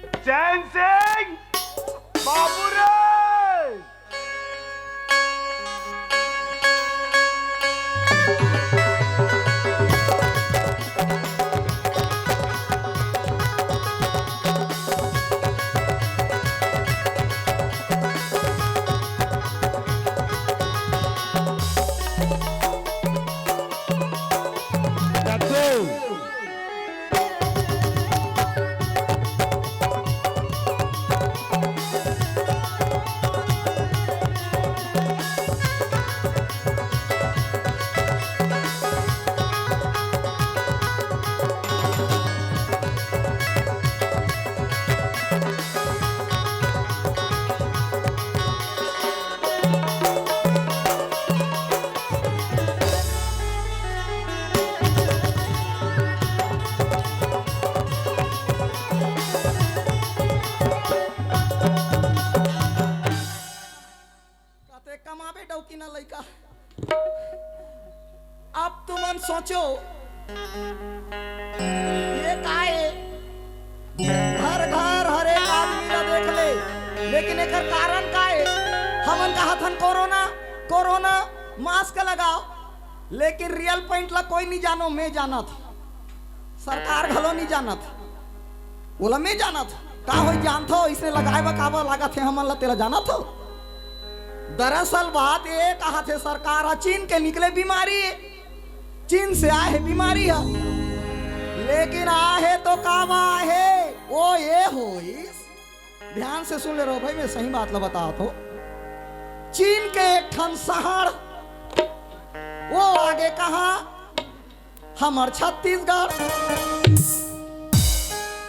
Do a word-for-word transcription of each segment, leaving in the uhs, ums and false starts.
चैन सिंह, बाबू रे। कते कमाबे डौकी ना लइका। अब तुमन सोचो, ये का ए? घर घर हर एक आदमी ला देख ले, लेकिन एकर कारण का ए? हमन कहत हन कोरोना, कोरोना, मास्क लगाओ, लेकिन रियल पॉइंट ला कोई नहीं जानो, मैं जानत, सरकार घलो नहीं जानत, ओला मैं जानत। का होई जानथो? इसने लगाए बर काबर लागत हे हमन ला, तेला जानत हो? दरअसल बात ये कहत हे, सरकार ह चीन के निकले बीमारी, चीन से आए हे बीमारी ह, लेकिन आहे तो कामा आहे, वो ये होइस। ध्यान से सुन ले रहो भाई, मैं सही बात ला बतावत हो। चीन के एक ठन सहड़, वो आगे कहाँ? हमर छत्तीसगढ़।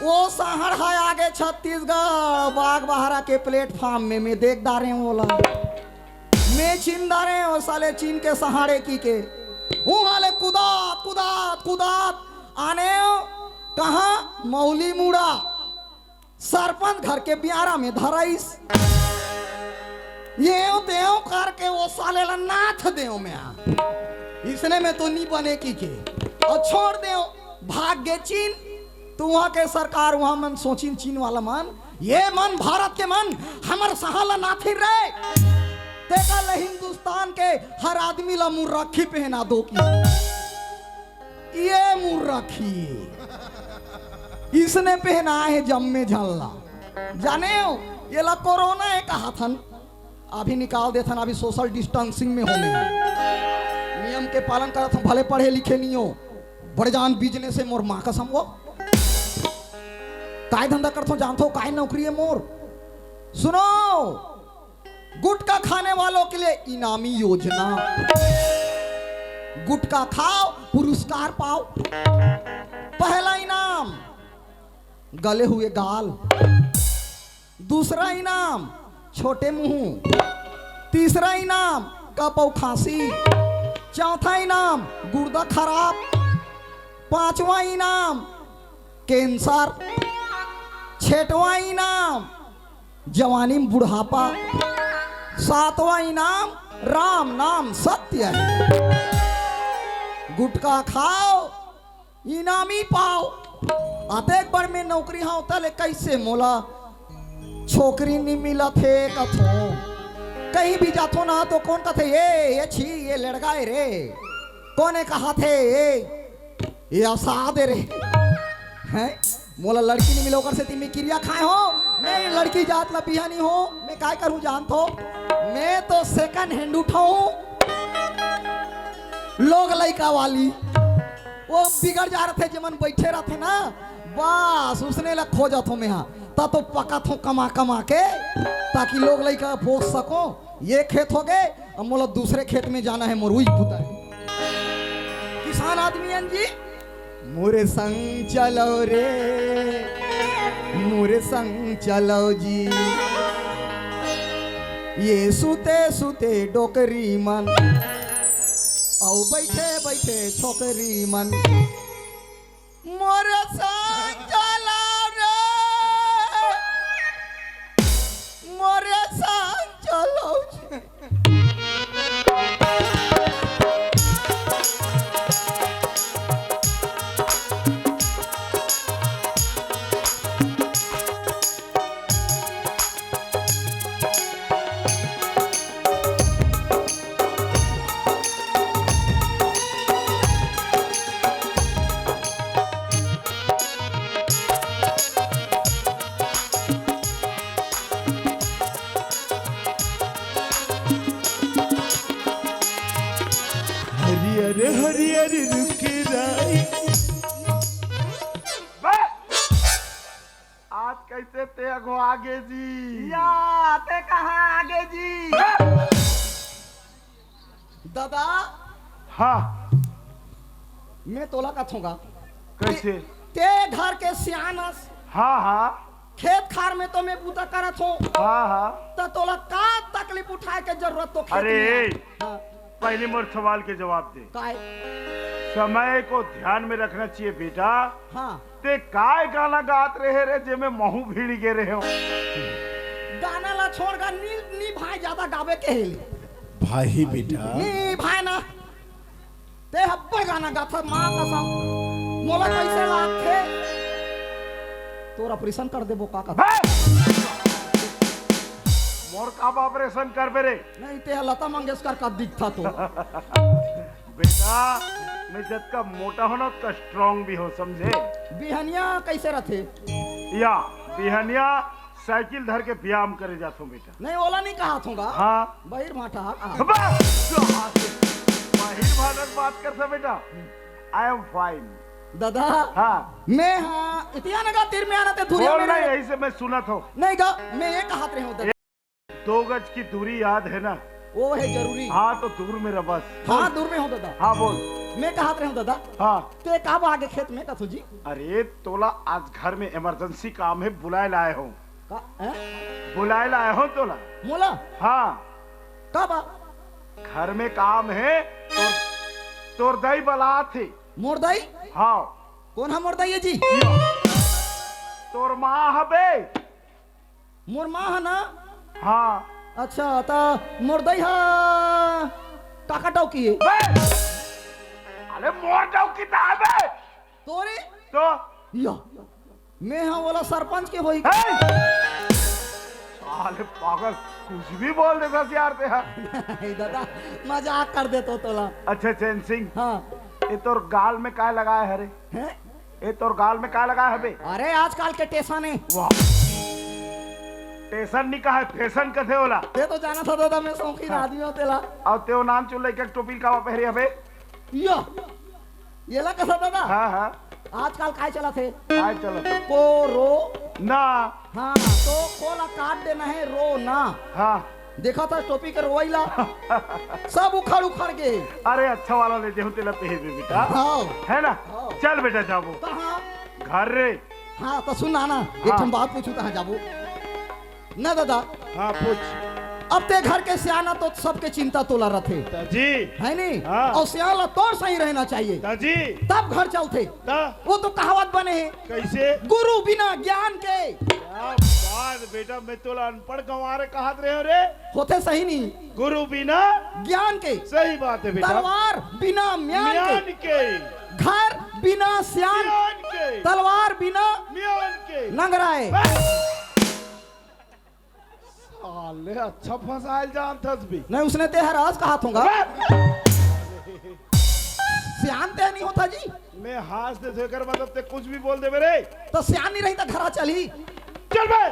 वो सहड़ है आगे छत्तीसगढ़, बागबाहरा के प्लेटफॉर्म में मैं देख डारे हूँ ओला। मैं चिन डारे हूँ साले चीन के सहड़े की के। उहाँ ले कुदात, कुदात, कुदात आने हूँ कहाँ? मौली मुड़ा। सरपंच घर के बियारा में धराइस। येव तेव करके वो साले ला नाथ देव में आ। इसने में तो नी बने की के। अउ छोड़ देव, भाग गे चीन। तो उहाँ के सरकार, उहाँ मन सोचिन, चीन वाला मन, ये मन भारत के मन, हमर सहड़ ला नाथिन रे। तेकर ले हिंदुस्तान के हर आदमी ला मुर्रखी पहना दो की। ये मुर्रखी इसने पहनाए हे जम्मे झन ला। जाने हो, ये ला कोरोना ए कहत हन। अभी निकाल देथन, अभी सोशल डिस्टेंसिंग में होने। नियम के पालन करत हन, भले पढ़े लिखे नहीं हो, बड़े जान बिजनेस हे मोर माँ कसम वो। काय धंधा करथो जानथो, काय नौकरी हे मोर? सुनो, गुटखा खाने वालों के लिए इनामी योजना। गुटखा खाओ, पुरस्कार पाओ। पहला इनाम गले हुए गाल, दूसरा इनाम छोटे मुंह, तीसरा इनाम कफ अउ खांसी, चौथा इनाम गुर्दा खराब, पांचवा इनाम कैंसर, छठवां इनाम जवानी में बुढ़ापा, सातवां इनाम राम नाम सत्य है। गुटखा खाओ, इनामी पाओ। अतेक बड़ में नौकरी हव, तले कैसे मोला छोकरी नी मिलत हे कथो। कहीं भी जाथो ना तो कौन कथे, "ये, ये छी, ये लड़का है रे।" कोने कहा थे, "ये, ये असाद है रे।" हैं? मोला लड़की नहीं मिले, ओकर सेती मैं किरिया खाए हो, मैं लड़की जात ला बिहा नहीं हो, मैं काय करूं जानत हो, मैं तो सेकंड हैंड उठाऊं, लोग लइका वाली, वो बिगड़ जा रथे, जेमन बैठे रथे ना, बस उसने ला खोजत हो मैं हा, ता तो पकत हो कमा कमा के, ताकि लोग लइका पोस सको। ये खेत हो गए, अब मोला दूसरे खेत में जाना है, मोर उही पुता है। किसान आदमी हन जी, मोरे संग चलो रे, मोरे संग चलो जी। ये सुते सुते डोकरी मन, अउ बैठे बैठे छोकरी मन। मोरे संग चलो रे, मोरे संग चलो जी। रुक राई। बे! आज कइसे ते अघो आगे जी? या, ते कहाँ आगे जी? बे! दादा, हाँ। मैं तोला कथों गा। कइसे? ते, ते घर के सियान अस। हाँ, हाँ। खेत खार में तो मैं बूता करत हों। हाँ, हाँ। त तोला का तकलीफ उठाए के जरूरत तो खेत अरे, में? हाँ। पहिली मोर सवाल के जवाब दे। काय? समय को ध्यान में रखना चाहिए बेटा। हाँ। ते काय गाना गात रहे रे, जेमे महूं भिड़ गे रहे हों? गाना ला छोड़ गा, नी, नी भाई ज्यादा गावे के हे ले। भाई बेटा। नी भाई ना। ते हब्बड़ गाना गाथा, माँ कसम। मोला कइसे लागथे? तोर ऑपरेशन कर देबो का कथा? हे! मोर का ऑपरेशन करबे रे? नहीं, ते लता मंगेशकर का दिखथा तो। बेटा, मैं जतका मोटा हों ना, उतका स्ट्रॉन्ग भी हों, समझे? बिहनिया कइसे रथे? या, बिहनिया साइकिल धर के व्यायाम करे जाथों बेटा। नहीं, ओला नहीं कहाथों गा। हाँ। बहिर भाटा हा कहा। बस, बहिर भाटा के बात करथा बेटा। I am fine। दादा, हाँ। मैं हा इतिया नगा तीर में आना ते धुरिया बोल में ना, रहे। यही से मैं सुनत हों। नहीं गा, मैं ये कहात रहे हों दादा। दो गज की दूरी याद है ना? वो है जरूरी। हाँ, तो दूर में रह बस। हाँ, बोल। दूर में हों दादा। हाँ, बोल। मैं कहात रहे हों दादा। हाँ। ते कब आगे खेत में कथों जी? अरे, तोला आज घर में इमरजेंसी काम हे, बुलाए लाए हों। का, हैं? बुलाए लाए हों तोला। मोला? हाँ। का बा? घर में काम हे, तोर, तोर दाई बलात हे। मोर दाई? हाँ। कोन हा मोर दाई हे जी? तोर माँ हबे। मोर माँ हा ना? हाँ। अच्छा, त मोर दाई हा काका टौकी हे। बे! अरे मोर टौकी त हबे। तोरे? तो? या। मैं हा ओला सरपंच के होई। हे! साले पागल, कुछ भी बोल देथस यार ते हा। नहीं दादा, मजाक कर देथों तोला। अच्छा चैन सिंह। हाँ। ये तोर गाल में काय लगाए हरे? हैं? ए तोर गाल में का लगा हबे? अरे आजकल के टेसन हे। वाह। टेसन नी कहे, फैशन कथे ओला। ते तो जानथस दादा, मैं शौकीन हाँ। आदमी हों तेला। अउ ते ओ नान चुन लइका के टोपी ल काबर पहरे हबे? यो, येला कथस दादा? हाँ, हाँ। आजकल काय चलत हे? काय चलत हे? को रो। ना। हाँ, तो को ला काट देना हे, रो ना। हाँ। देखथस टोपी के रोवई ला, सब उखड़ उखड़ गे। अरे अच्छा वाला ले देहूं तेला पहनबे बेटा। हाँ। है ना? हाँ। चल बेटा जाबो। कहाँ? घर रे। हाँ, त सुन ना, एक हाँ। ठन बात पूछूं, कहाँ जाबो? ना दादा। हाँ, पूछ। अब ते घर के सियान अस तो सबके चिंता तोला रथे। त जी। है नी? हाँ। अउ सियान ला तोर सही रहना चाहिए। त जी। तब घर चलथे। त? वो तो कहावत बने हे। कइसे? गुरु बिना ज्ञान के। क्या बात बेटा, मैं तोला अनपढ़ गंवार कहत रहे हों रे। होथे सही नहीं। गुरु बिना ज्ञान के। सही बात हे बेटा। तलवार बिना म्यान के। म्यान के। घर बिना सियान। सियान के। तलवार बिना म्यान के। लंगराए। बस। साले अच्छा फंसायल जानथस भी। नहीं, उसने ते हर आज कहाथों गा। अबे! सियान ते नहीं होथस जी। मैं हाथ से जेकर मतलब ते कुछ भी बोल देबे रे। त सियान नहीं रही त घरा चली। चल बे।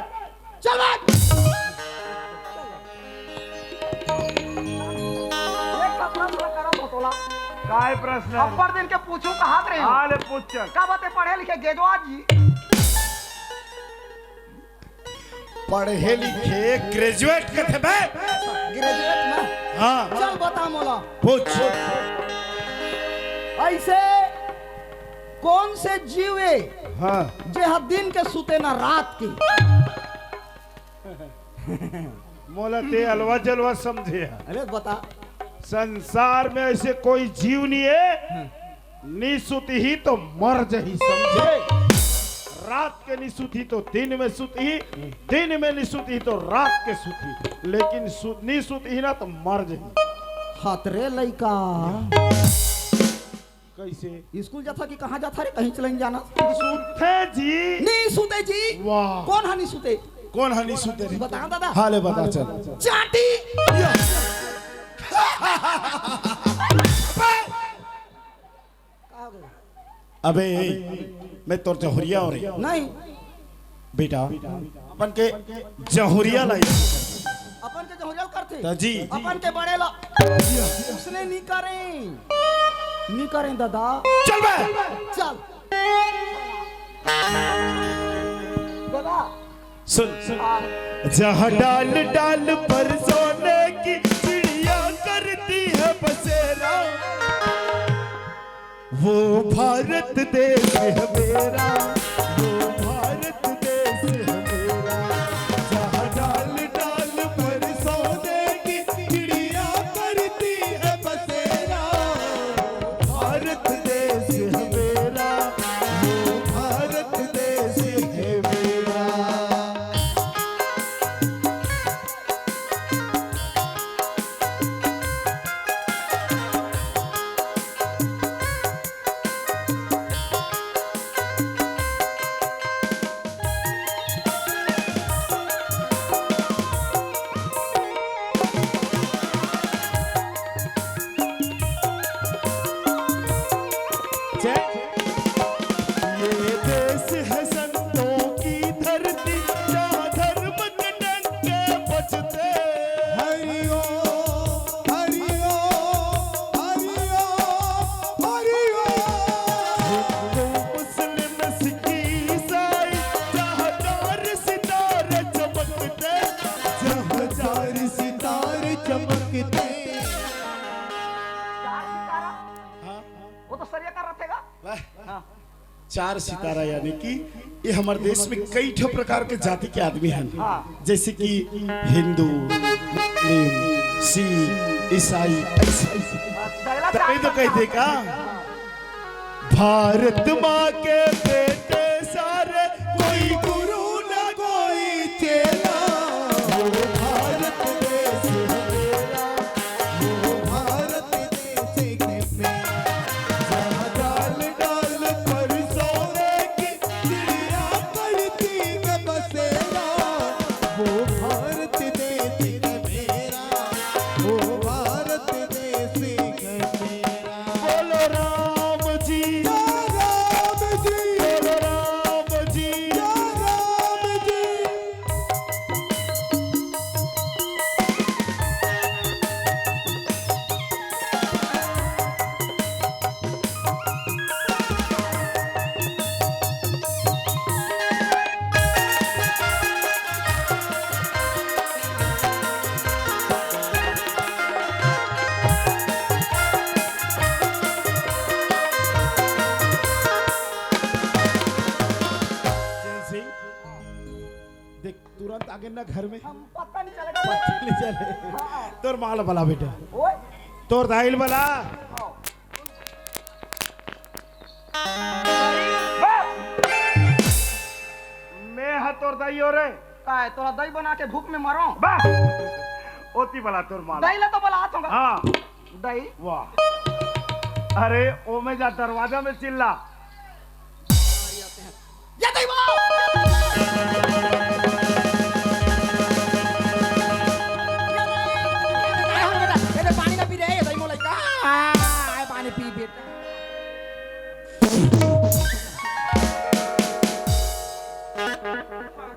चल बे। एक प्रश्न करत हों तोला। काय प्रश्न हे? अब्बड़ दिन के पूछूं कहात रहे हों। हाँ, ले पूछ चल। का बात हे पढ़े लिखे ग्रेजुएट जी? पढ़े लिखे ग्रेजुएट कथे बे? ग्रेजुएट ना? हाँ। चल बता मोला। पूछ। अइसे कोन से जीव हे हाँ। जे ह दिन के सुते ना रात के? मोला ते अलवा जलवा समझे हे। अरे बता। संसार में अइसे कोई जीव नहीं हे हाँ। नी सुतही तो मर जही, समझे? रात के नी सुतही तो दिन में सुतही, दिन में नी सुतही तो रात के सुतही, लेकिन सु-, नी सुतही ना तो मर जही। हतरे लइका। कइसे? स्कूल जाथा कि कहाँ जाथा रे? कहीं चले जाना। सुते जी। नी सुते जी। वाह। कोन ह नी सुते? कोन ह नी सुते रे? बता दादा। हाँ ले बता चल। चाटी। या। का हो गया? अबे, मैं तोर जहुरिया हों रे। नहीं। बेटा, अपन के जहुरिया ला। अपन के जहुरिया करथे? त जी। अपन के बड़े ला। उसने नहीं करे। नी करें दादा। चल बे। चल। दादा। सुन। हाँ। जहाँ डाल डाल पर सोने की चिड़िया करती है बसेरा, वो भारत देश है मेरा, वो भारत देश है मेरा। जहाँ डाल डाल पर सोने की चिड़िया करती है बसेरा, भारत देश है मेरा, वो भारत देश है मेरा। जय। ये देश है संतों की धरती, जहाँ धर्म के डंके बजते। हरि ओम, हरि ओम, हरि ओम, हरि ओम। हिंदू, मुस्लिम, सिख, ईसाई, जहाँ चार सितारे चमकते। जहाँ चार सितारे चमकते। चार सितारा? हाँ। वो तो सरिया का रखेगा। वाह। हाँ। चार सितारा यानी कि ये हमर देश में कई ठो प्रकार के जाति के आदमी हैं, हाँ। जैसे कि हिंदू, मुस्लिम, सिख, ईसाई, ऐसे। तभी तो कहते का, भारत माँ के बेटे सारे, कोई गुरु न कोई चेला। वो भारत देश है मेरा, वो भारत देश है मेरा। जहाँ डाल डाल पर सोने की चिड़िया करती है बसेरा, वो भारत देश है मेरा, वो भारत देश है मेरा। बोलो राम जी, जय राम जी, बोलो राम जी, जय राम जी। जय सिंह, देख, तुरंत आगे ना घर में। हम पता नहीं चलेगा। पता नहीं चले। हाँ। तोर माँ ल बला बेटा। ओए। तोर दाई ल बला। हाँ। मैं ह तोर दाई हो रे। काय, तोला दाई बना के भूख में मरो? बा। ओती बला तोर माँ ल। दाई ला तो बला आत होगा। हाँ। दाई। वाह। अरे, ओमे जा, दरवाजा में चिल्ला। ये दाई बा। ये दाई, ये दाई, पानी ना पी रे, ये दाई मोला का। आय, पानी पी बेटा।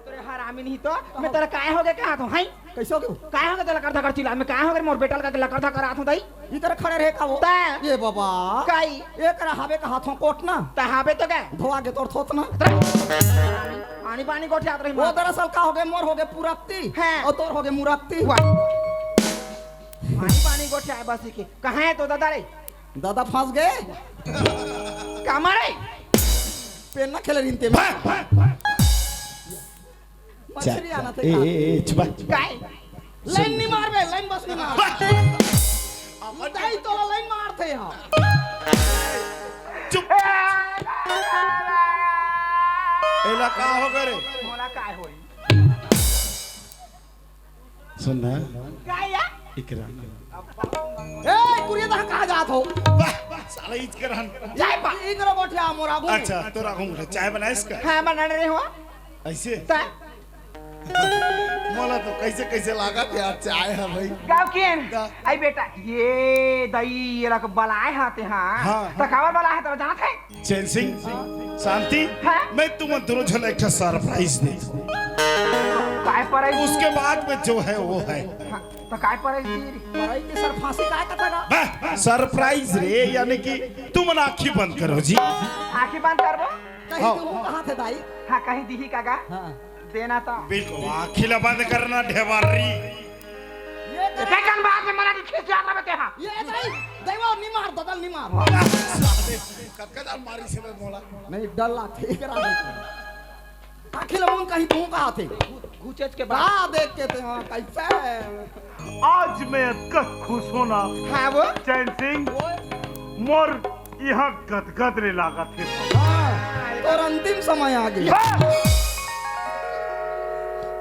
तोरे हरामी नहीं तो, मैं तेरा काय हो गया कहा तो, हैं? कैसे हो गया? काय हो गया तेरा लकर धकर चिल्ला? मैं काय हो गया मोर बेटा ल का लकर धकर आत हूँ दाई? इधर खड़े रहे का वो? तै। ये बाबा। काई? ये करा हावे का हाथों कोटना। तै हावे तो क्या? धोआ के तोर थोतना। पानी पानी गोठियात रही वो माँ। दरअसल का हो गए, मोर हो गए पुरक्ति। हाँ। और तोर हो गए मुरक्ति। वाह। पानी पानी गोठियाए बस के। कहाँ है तो दादा रे? दादा फंस गए। कहाँ मारे? पेन ना खेले रिनते में। मछली आना थे ए, का? ए, ए, चुप। काय? लाइन नहीं मार बे, लाइन बस नहीं मार। बताई तो लाइन मार थे यहाँ। चुप। एला का हो गए रे? मोला काय होई? सुन ना। काय या? इकरा। ए, कुरिया तहाँ कहाँ जात हो? वाह, वाह, साला इकरा। जाए बा। इकरा बैठे आ मोर आगू में। अच्छा, तोर आगू में चाय बनाइस का? हाँ, बना रहे हो। ऐसे? ता? मोला तो कैसे कैसे लागत यार, चाय है भाई। गाँव के? का? आई बेटा, ये दई, ये लक बलाए हाथे, हाँ। हाँ, तो हाँ। काबर बलाए हाथे, जानत है? चैन सिंह, शांति, हाँ? मैं तुम दोनों झन एक ठा सरप्राइज दे दूँ। काय परई? उसके बाद में जो है वो है। हाँ, तो काय परई जी? परई के सर फांसी काय कथा का? बे, सरप्राइज रे, यानी कि तुम ना आँखी बंद करो जी। आँखी बंद करबो? कहीं हाँ। तू कहाँ थे दाई? हाँ, कहीं दिही का गा? हाँ। देना तो। बिल्कुल, आँखी ला बंद करना ढेबरी। ये करे। देखन बात में मना खिसियात रहे ते हाँ। ये दाई, दैवा निमार, ददल निमार। कतका दाल मारी से मैं बोला। नहीं, डर ला, ठीक रहा। आँखी ला बंद कहीं तू कहाँ थे? घुचेच के बाद। का देख के ते हाँ, कैसे? आज मैं अतका खुश हों ना। हाँ वो? चैन सिंह, मोर इहाँ गदगद ले लागत हे। हाँ, तोर अंतिम समय आ गे। हाँ।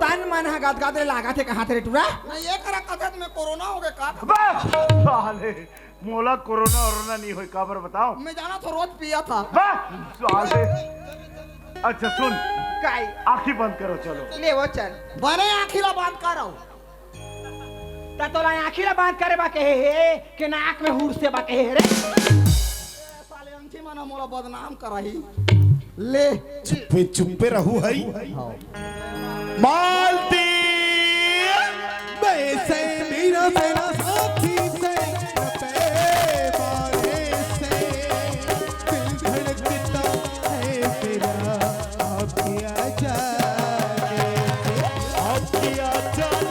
तन मन ह गदगद ले लागत हे, कहाँ थे रे टूरा? नहीं, ये करा कथत में कोरोना हो गया का? बस, साले। मोला कोरोना वोरोना नहीं होय, काबर बताओ? मैं जाना था, रोज पिया था। बस, साले। अच्छा सुन, काय? आँखी बंद करो, चलो। ले वो चल। बने आँखी ला बंद करो। त तोला आँखी ला बंद करे बा कहे हे, के नाक में हुरसे बा कहे हे रे? साले अंठी मन मोला बदनाम कराही। ले। चुप्पे, चुप्पे रहू हई। हाँ। मालती। मैं से मेरा मेरा साथी से, पे मारे से, दिल धड़कता है मेरा, आपकी आ जाने से, आपकी आ जाने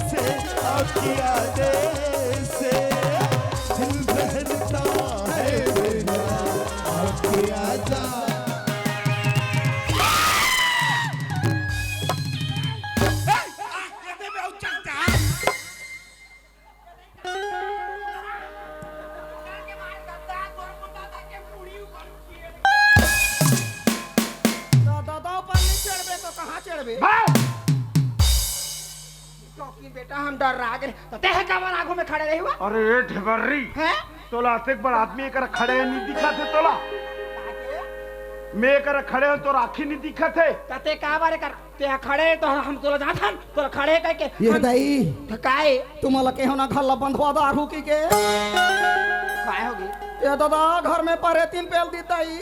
से, आपकी आने से, दिल धड़कता है मेरा, आपकी आ जा। दादा, दादा ऊपर नहीं चढ़बे तो कहाँ चढ़बे? चौकी बेटा, हम डर रहा गे। तो तेह काबर आगू में खड़े रही हुआ? अरे ए ढेबर्री, हैं? तोला अतेक बड़ आदमी एकर खड़े नहीं दिखत हे तोला? मैं एकर खड़े हो, तोर आँखी नहीं दिखत हे? त ते काबर एकर ते ह खड़े तो हम तोला जानथन, तोला खड़े कह के ये हम दाई, त काय? तुम्हाला केहो ना घर ला बंधवा दारू की के? काय होगी? ये दादा घर में परेतीन पेल दी दाई।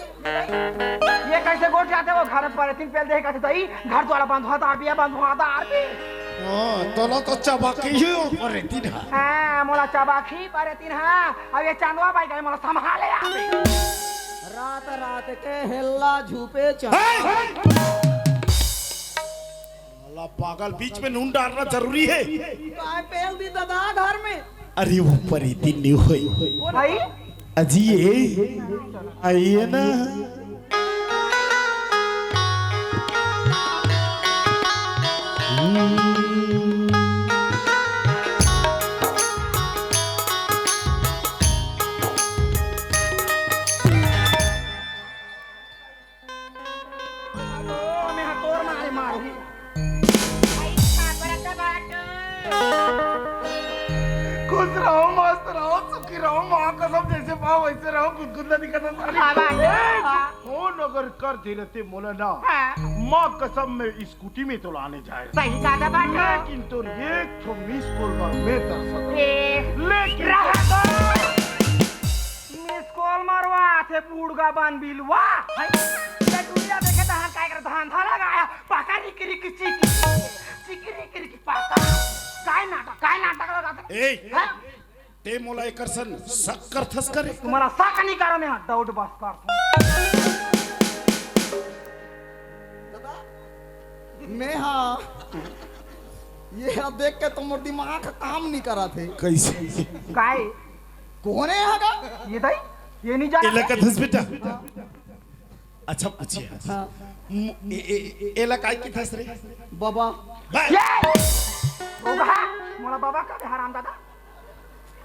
ये कैसे गोठ जाते वो घर में परेतीन पेल दे कहते दाई, घर द्वारा बंधवा दार बिया बंधवा दार भी। हाँ, तोला तो चबाकी ही परेतीन है। हाँ, मोला चबाकी परेतीन है। अब ये चंदवा बाई गए मोला संभाले आवे। रात रात के हेल्ला झूपे चंदवा। हे! साला पागल, बीच में नून डालना जरूरी है? काय पेल दी दादा घर में? अरे वो परेतीन नहीं होय। भाई? अजी ये आइए ना। आलो, मैं हा तोर मारे मारू। खुश रहो, मस्त रहो, सुखी रहो, माँ कसम जैसे पाओ वैसे रहो, गुदगुद ना दिखा था साली। हाँ, भाई। ए, हाँ। फोन अगर कर दे रहते मोला ना, हाँ। माँ कसम मैं स्कूटी में तो लाने जाए। सही कहा था बाटो। लेकिन तोर एक ठो मिस कॉल बर मैं तरसत। ए, लेकिन रहा तो। मिस कॉल मरवा थे बूढ़गा बन बिलवा। है? ये दुनिया देखे धान काय कर धान था लगाया। पाका रिक रिक चिक। चिक रिक रिक पाका। काय नाटक, काय नाटक लगा था? ए, हैं? ते मोला एकर सन शक करथस करे? तुम्हारा शक नहीं करो, मैं डाउट बस कर। दादा, मैं हाँ, ये हा देख के तो मोर दिमाग काम नहीं करा थे। कैसे? काय? कौन है यहाँ का? ये दाई, ये नहीं जाना। एला कथस बेटा? अच्छा पूछिए। हाँ। म-, ए-, ए-, ए-, एला काय किथस रे? बाबा। बस। ये! वो कहा, मोला बाबा का हराम दादा।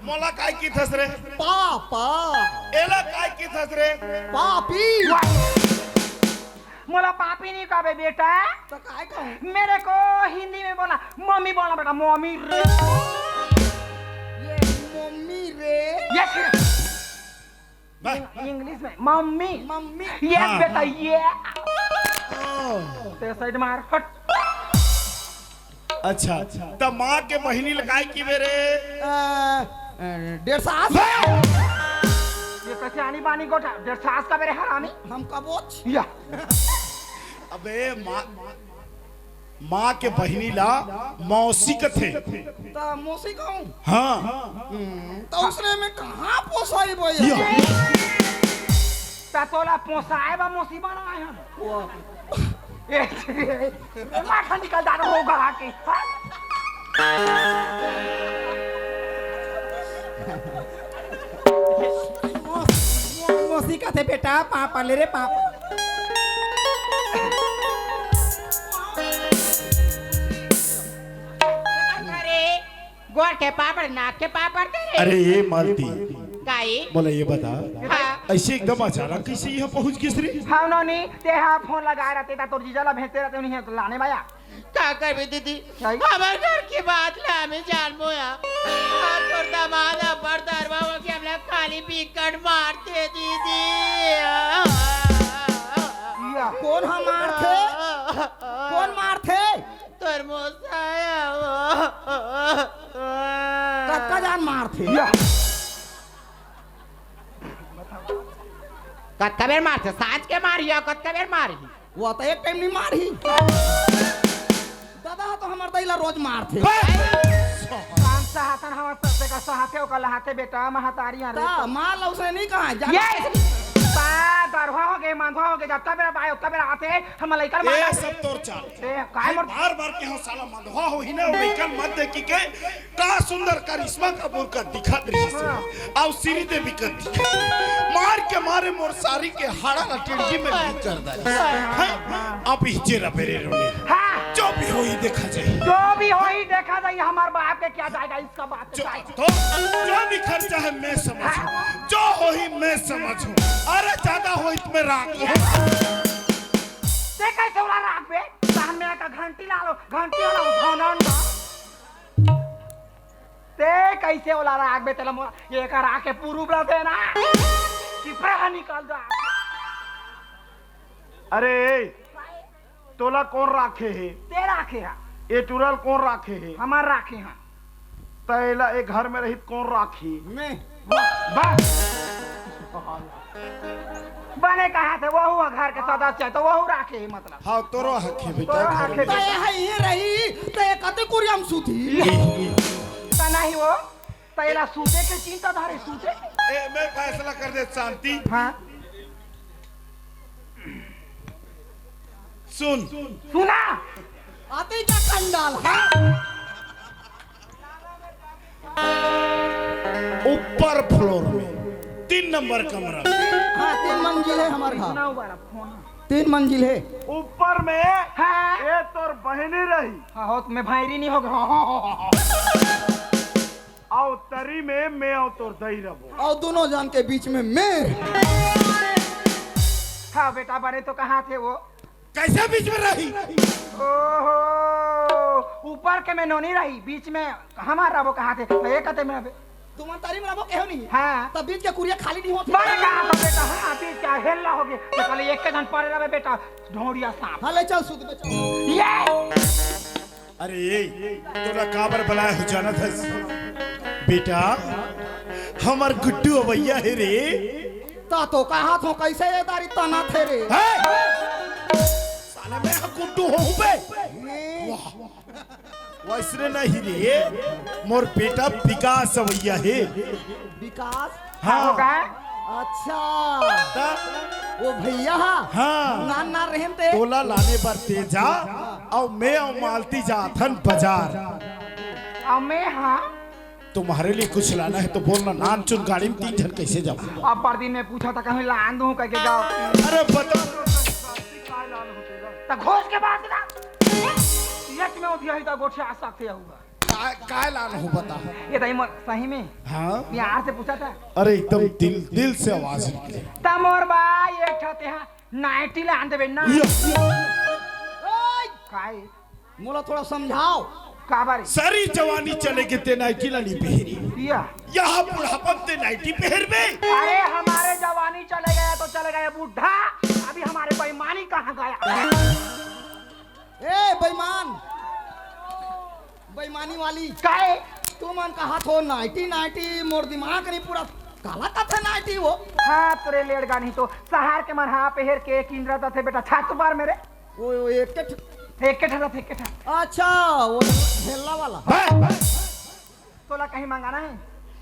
मोला काय किथस रे? पापा। एला काय किथस रे? पापी। मोला पापी नहीं कहबे बेटा। तो काय कहूँ? मेरे को हिंदी में बोला, मम्मी बोलना बेटा, मम्मी रे। ये मम्मी रे। ये फिर बस। इंग-, इंग्लिश में मम्मी। मम्मी। ये हाँ। बेटा, ये। ओ। ते साइड मार, हट। अच्छा, त माँ के बहिनी ल काय किबे रे? अ, अ, डेढ़ सास। ये कैसे आनी बानी गोठा? डेढ़ सास का मेरे हरामी। हम कबोच। या। अबे माँ, माँ के बहिनी ला मौसी कथे। त मौसी कहूँ? हाँ। हम्म, त उसने में कहाँ पोसाई भैया? या। त तोला पोसाए बा मौसी बनाए हन। वाह। ए, ए, माथा निकल जा रहा होगा आके। हाँ? मौसी कथे बेटा, पापड़ ले रे, पापड़। अरे, गोड़ के पापड़, नाक के पापड़ दे रे। अरे ये मालती, काई? मोला ये बता, हाँ। ऐसे एकदम अचानक कैसे यहाँ पहुँच गिस रे? हाँ, नोनी, ते हाँ फोन लगा रहते, ता तोर जीजा ला भेजते रहते, उन्हीं तो लाने माया। का करबे दीदी, काई? हमर घर के बात ला हमें जान मोया। आ तोर दामाद अब्बड़ दरवा हो के हमला खाली बिकट मारथे दीदी। या, कोन ह मारथे? कोन मारथे? तोर मोसाया वो। कतका जान मारथे? या। कतका बेर मारथे? सांझ के मारही या कतका बेर मारही? वो तो एक टाइम नहीं मारही। दादा तो हमर दई ला रोज मारथे। काम सहतन हमर सबसे का सहते ओकर लहाते बेटा महतारी आ रे। ता मार ला उसने नहीं कहा, जा। ये बा दरवा हो गे, मंदवा हो गे, जब तब मेरा बाय, तब मेरा आते, हम लइका ए, मार सब तोर चाल। ए, काय मोर बार बार के हम साला मंदवा हो ही ना, लइका मत देखी के का सुंदर करिश्मा कपूर का दिखत रही से। हाँ। अउ श्रीदेवी का दिखत रही। मार के मारे मोर सारी के हाड़ा ला टिड़की में घुस कर डाली। हैं? अब इज्जे रबे रे रोनी। हाँ। जो भी होही देखा जाही। जो भी होही देखा जाही, हमार बाप के क्या जाएगा इसका बात जो, जाए। तो, जो भी खर्चा है मैं समझूं। हाँ। जो होही मैं समझूं। अरे ज्यादा होही तो मैं राख लूं। ते कैसे उला राख बे? तहन में का घंटी ला लो, घंटी वाला उठाओ ना। ते कैसे ओला राखबे? तेला मोला एकर आके पुरुब रथे ना, कि परा निकल जा। अरे, तोला कोन राखे हे? ते राखे हा। ए टुरल कोन राखे हे? हमर राखे हा। तैला ए घर में रहित कोन राखी? मैं। बस। बने कहा थे, वहू घर के सदस्य है, तो वहू राखे ही मतलब। हाँ, तोरो हक हे बेटा, तोरो घर हक हे। में। तो ये है, ये रही, तो ये कते कुरिया में सूती। ये, ये। तो नहीं वो, तो एला सूते के चिंता धारे, सूते। ए, मैं फैसला कर दे, शांति। हाँ। सुन। सुना। आते क्या कंडाल, हाँ? ऊपर फ्लोर में, तीन नंबर कमरा। हाँ, तीन मंजिल है हमार घर। तीन मंजिल है। ऊपर में हाँ। ए तोर बहिनी रही। हाँ, हो, मैं भाईरी नहीं होगा। हाँ, हाँ, हाँ, हाँ। अउ तरी में मैं अउ तोर दई रबो। अउ दोनों जन के बीच में मैं। हाँ बेटा, बने तो कहा थे वो? कैसे बीच में रही? ओहो, ऊपर के में नोनी रही, बीच में हमार रबो कहा थे, तो ये कहते में रबे। तुम अंतरी में रबो केहो नहीं? हाँ। तब बीच के कुरिया खाली नहीं होती। बड़े कहा था बेटा, हाँ, बीच का हेलना हो गया। तो कल एक के धन पड़े रहे बेटा, ढोड़िया सांप। हाँ, ले चल सूत बे, चल। ये! अरे, तोला काबर बलाए हो जानत हस? बेटा, हमर गुड्डू अवैया हे रे। ता तो कहा थो कैसे ये दारी तना थे रे? हे! साले मैं हा गुड्डू होहूँ बे। वाह। वैसने नहीं रे, मोर बेटा विकास अवैया हे। विकास? हाँ। हो का? अच्छा। ता? वो भैया हा? हाँ। नान नान रहन ते? तोला लाने बर ते जा, अउ मैं अउ मालती जाथन बाजार। अउ मैं हाँ? तुम्हारे लिए कुछ लाना है तो बोलना, नान चुन गाड़ी में तीन जन कैसे जाओ? अब पर दिन में पूछा था कहीं लान दूँ कह के जाओ। अरे बता। तो घोष के बात ना। यच में उधिया ही तो गोठिया आ सकते होगा। काय, काय लान हो बता। ये दाई मोर सही में हाँ? प्यार से पूछा था। अरे एकदम दिल, दिल से आवाज निकले। ता मोर भाई एक ठा ते हाँ नाइटी लान देबे ना। ये ओए! काय? मोला थोड़ा समझाओ। काबर? सारी जवानी चले के ते नाइटी ला नहीं पहरी। या। यहाँ बुढ़ापन ते नाइटी पहरबे। अरे हमारे जवानी चले गया तो चले गया बुढ़ा, अभी हमारे बेईमानी कहाँ गया? ए बेईमान, बेईमानी वाली। काय? तुमन कहा थो नाइटी नाइटी, मोर दिमाग नहीं पूरा काला कथे नाइटी वो। हाँ तोरे लेड़गा नहीं तो शहर के मन हाँ पहर के किंदरा थे बेटा छत पर मेरे। वो, वो एक के फेंक के ठहरा, फेंक के ठहरा। अच्छा, वो हेलना वाला। तोला कहीं मंगाना है?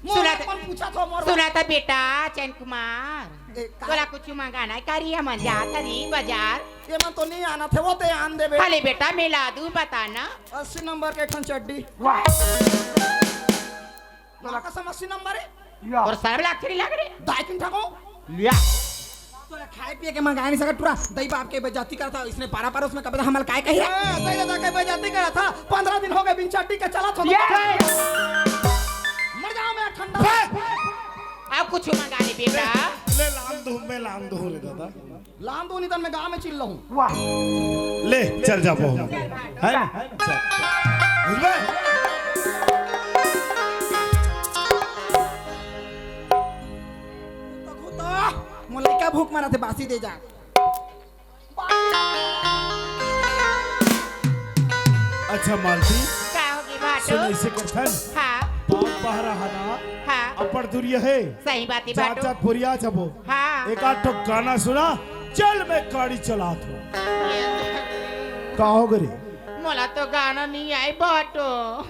मोर सुना त, अपन पूछा था, मोर सुना त बेटा चैन कुमार, ए, का? तोला कुछ मंगाना है? करी हमन जा तरी बाजार। ये मन तो नहीं आना थे, वो ते आन देबे। खाली बेटा मिला दू, बता ना। अस्सी नंबर के एक ठन चड्डी। वाह। तोला कसम अस्सी नंबर है? या। और सरब लाग थरी लाग रे। दाई किन ठको? लिया। तो खाए पिए के मंगाए नहीं सकत टुरा। दई बाप के बेइज्जती करता, इसने पारा पारा उसमें कब हमल काय कही रे? ए, दई दादा के बेइज्जती करत था। पंद्रह दिन हो गए बिन चड्डी के चलत हो। ये। मर जाओ मैं ठंडा। अब कुछ मंगा ले बेटा। ले लान दू, मैं लान दू रे दादा। लान दू, नितन मैं गाँव में चिल्लाहूँ। वाह। ले, चल जा बहू। है ना? चल। बुझबे? तो खुद तो मोला का भूख मरा थे, बासी दे जा। अच्छा मालती, का होगे भाटो? सुन, ऐसे करथन। हाँ। बाप बहरा हना, हाँ। अपर दुरिया है। सही बात है जात भाटो। जात बोरिया जबो। हाँ। एक आध ठो गाना सुना, चल मैं गाड़ी चलात हूँ। का होगे रे? मोला तो गाना नहीं आए भाटो।